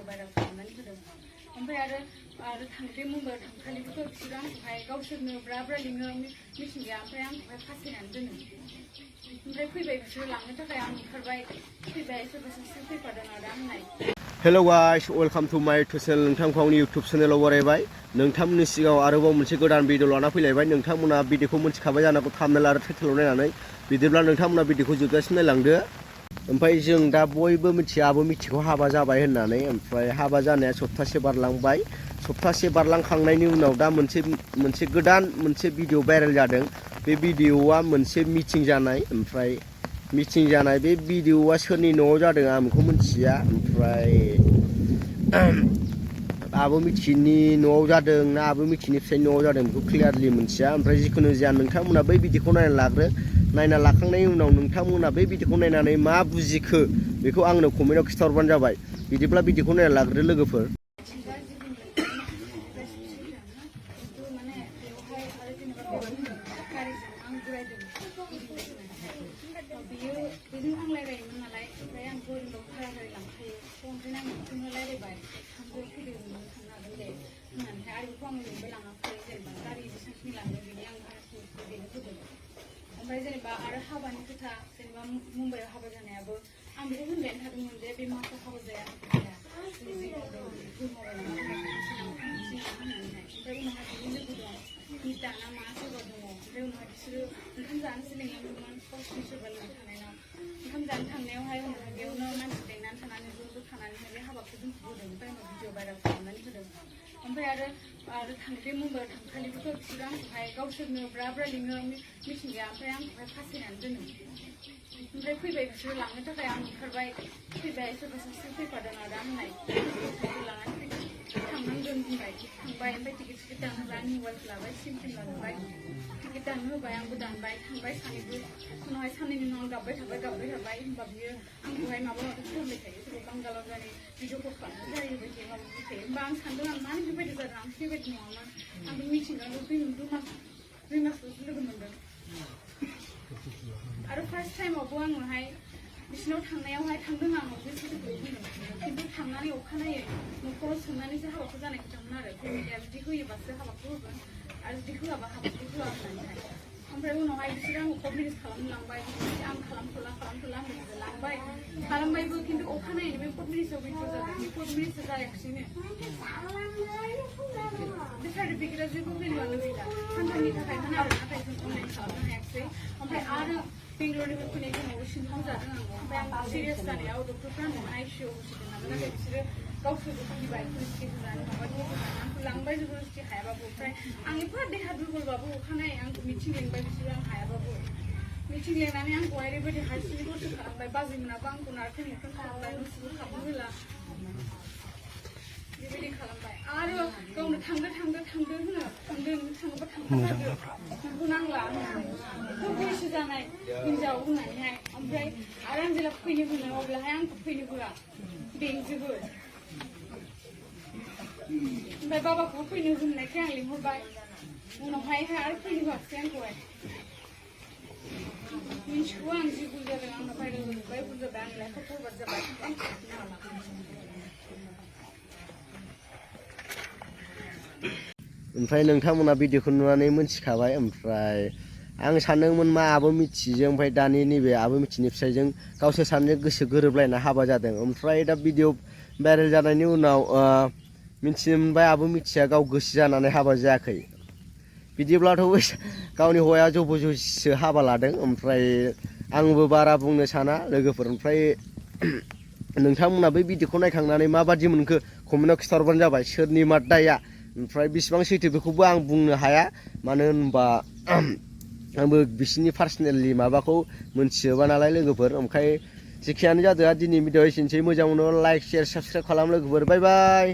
Viral खालामनानै होदों ओमफ्राय आरो थांदे मुम्बाइआव थांखालिबोथ' बिसोरो आंखौहाय गावसोरनो ब्रा ब्रा लिङो मिथिंगाया ओमफ्राय आंखौहाय फासायनानै दोनो ओमफ्राय फैबाय बिसोरो लांनो थाखाय आं ओंखारबाय फैबाय सोरबा सासे फैफादों आरो आंनाय हेल' गाइस वेलकाम टू माय चेनेल नोंथांखौ आंनि इउट्यूब चेनेलाव बरायबाय नोंथांमोननि सिगाङाव आरोबाव मोनसे गोदान भिडिअ लाना फैलायबाय नोंथांमोना भिडिअखौ मिथिखाबाय जानांगौ थाम्बनेल आरो टाइटेलाव नायनानै बिदिब्ला नोंथांमोना भिडिअखौ जोबजासिम नायलांदो ओमफ्राय जों दा बयबो मिथियाबो मिथिखौ हाबा जाबाय होननानै ओमफ्राय हाबा जानाया सप्तासे बारलांबाय सप्तासे बारलांखांनायनि उनाव दा मोनसे गोदान मोनसे भिडिअ भाइरेल जादों बे भिडिअआ मोनसे मिटिं जानाय ओमफ्राय मिटिं जानाय बे भिडिअआ सोरनि न'आव जादों आं बेखौ मिथिया ओमफ्राय आबो मिथिनि न'आव जादों ना आबो मिथिनि फिसायनि न'आव जादों बेखौ क्लियारलि मिथिया ओमफ्राय जिखुनु जाया नोंथांमोना बै भिडिअखौ नायना लाग्रो नायना लाखांनायनि उनाव नोंथांमोना बै भिडिअखौ नायनानै मा बुजिखो बेखौ आंनो कमेन्टआव खिन्थाहरबानो जाबाय बिदिब्ला भिडिअखौ नायना लाग्रो लोगोफोर ओमफ्राय जेनेबा आरो हाबानि खोथा जेनेबा मुम्बाइआव हाबा जानायाबो आं बेखौ होनबायानो थादोंमोन जे बे मासाव हाबा जाया ओमफ्राय उनावहाय बिनि लोगो दं मिता ना मा सोरबा दङ ओमफ्राय उनावहाय बिसोरो ओंखाम जानोसो लिंलांदोंमोन गावसिनि सोरबा लोगो थानायनाव ओंखाम जानो थांनायावहाय उनावहाय बेयावनो मानसि लेंनानै थानानै ज' थानानैहाय बे हाबाखौ दोनथ'बोदों ओमफ्राय उनाव भिडिअ भाइरेल खालामनानै होदों ओमफ्राय आरो थांदे मुम्बाइआव थांखालिबोथ' बिसोरो आंखौहाय गावसोरनो ब्रा ब्रा लिङो मिथिंगाया ओमफ्राय आंखौहाय फासायनानै दोनो ओमफ्राय फैबाय बिसोरो लांनो थाखाय आं ओंखारबाय फैबाय सोरबा सासे फैफादों आरो आंनाय लानानै थांनांगोन बुंबाय थांबाय ओमफ्राय टिकेट दानहोबाय आंनि मबाइलखौ लाबाय सिम लाजोबबाय टिकेट दाननो होबाय आंबो दानबाय थांबाय सानैबो उनावहाय साननैनि उनाव आं गाबबाय थाबाय होमबा बियो आंखौहाय माबा माबि खालामबाय थायो सोरबा बांगालाव जानाय भिडिअ कल खालामनाय जाहैबाय थायो माबा माबि थायो होमबा आं सानदों आं मानो बेबायदि जादों आं बेबायदि नङामोन आं बे मिथिंगायाव दुइ मासल'सो लोगो मोनदों आरो फार्स्ट टाइमावबो आङोहाय बिसिनाव थांनायावहाय थांदों आं बे सैथोखौ बुंदों खिन्थु थांनानै अखानायै न'खराव सोंनानैसो हाबाखौ जानाय खोथामोन आरो फेमिलिया जुदि होयोबासो हाबाखौ होगोन आरो जुदि होआबा हाबाखौ होआ होननानैहाय ओमफ्राय उनावहाय बिसोरो आंखौ कभिड खालामलांबाय आं खालामथ'ला होननानै लांबाय खालामबायबो खिन्थु अखानायैनो बे कभिडआव भिडिअ जादों बे कभिडसो जायाखिसैनो बे सार्टिफिकेटआ जेबो भेलुआनो गैला सानथामनि थाखायमोन आरो नाथाय जों अनलाइन खालामनो हायाखिसै ओमफ्राय आरो बेंगलरनिफ्राय फैनाय समाव सिनथाम जादों आङो ओमफ्राय आं सिरियास जानायाव डक्टरफ्रा आंखौ आइसिइउआव होसिगोन नालाय नाथाय बिसोरो गावसोरबो फैबाय पुलिसखौ होनानै माबाखौ आंखौ लांबाय जबरदस्ति हायाबाबो ओमफ्राय आं एफा देहा दुर्बलबाबो अखानायै आंखौ मिथिं लेंबाय बिसोरो आं हायाबाबो मिथिं लेंनानै आंखौहाय ओरैबायदि हारसिङै दरसे खालामबाय बाजैमोनाबो आंखौ नारखें नुखें खालामबाय न'सिबो हाबनो होला बेबायदि खालामबाय आरो गावनो थांदो होनो थांदों थाङोबा थांथारदो नोंखौ नांला बैसो जानाय हिनजाव होननानैहाय ओमफ्राय आरो आं जेब्ला फैनो होनो अब्लाहाय आंखौ फैनो होआ बेंजोबो ओमफ्राय बाबाखौबो फैनो होननायखाय आं लिंहरबाय उनावहाय आरो फैनो होआखिसै आंखौहाय मिन्थिगौ आं जि भुल जादों आंना भाइरेल जाजोब्बाय भुल जाबाय आं लाइफआव फरवार्ड जाबाय आं खालामनो हाला ओमफ्राय नोंथांमोना भिडिअखौ नुनानै मिथिखाबाय ओमफ्राय आं सानदोंमोन मा आबो मिथिजों ओमफ्राय दानि नैबे आबो मिथिनि फिसायजों गावसोर सानैजों गोसो गोरोबलायना हाबा जादों ओमफ्राय दा भिडिअ भाइरेल जानायनि उनाव मिथिनो मोनबाय आबो मिथिया गाव गोसो जानानै हाबा जायाखै बिदिब्लाथ' गावनि हौवाया जबरदस्तिसो हाबा लादों ओमफ्राय आंबो बारा बुंनो साना लोगोफोर ओमफ्राय नोंथांमोना बै भिडिअखौ नायखांनानै माबादि मोनखो कमेन्टआव खिन्थाहरबानो जाबाय सोरनि मा दाया ओमफ्राय बेसेबां सैथो बेखौबो आं बुंनो हाया मानो होनबा आंबो बिसिनि पार्सनेलि माबाखौ मोनथिजोबा नालाय लोगोफोर ओमफ्राय जेखियानो जादों दिनै भिडिअ एसेनोसै मोजां मोनो लाइक शेयार साबसक्राइब खालाम लोगोफोर बाय बाय।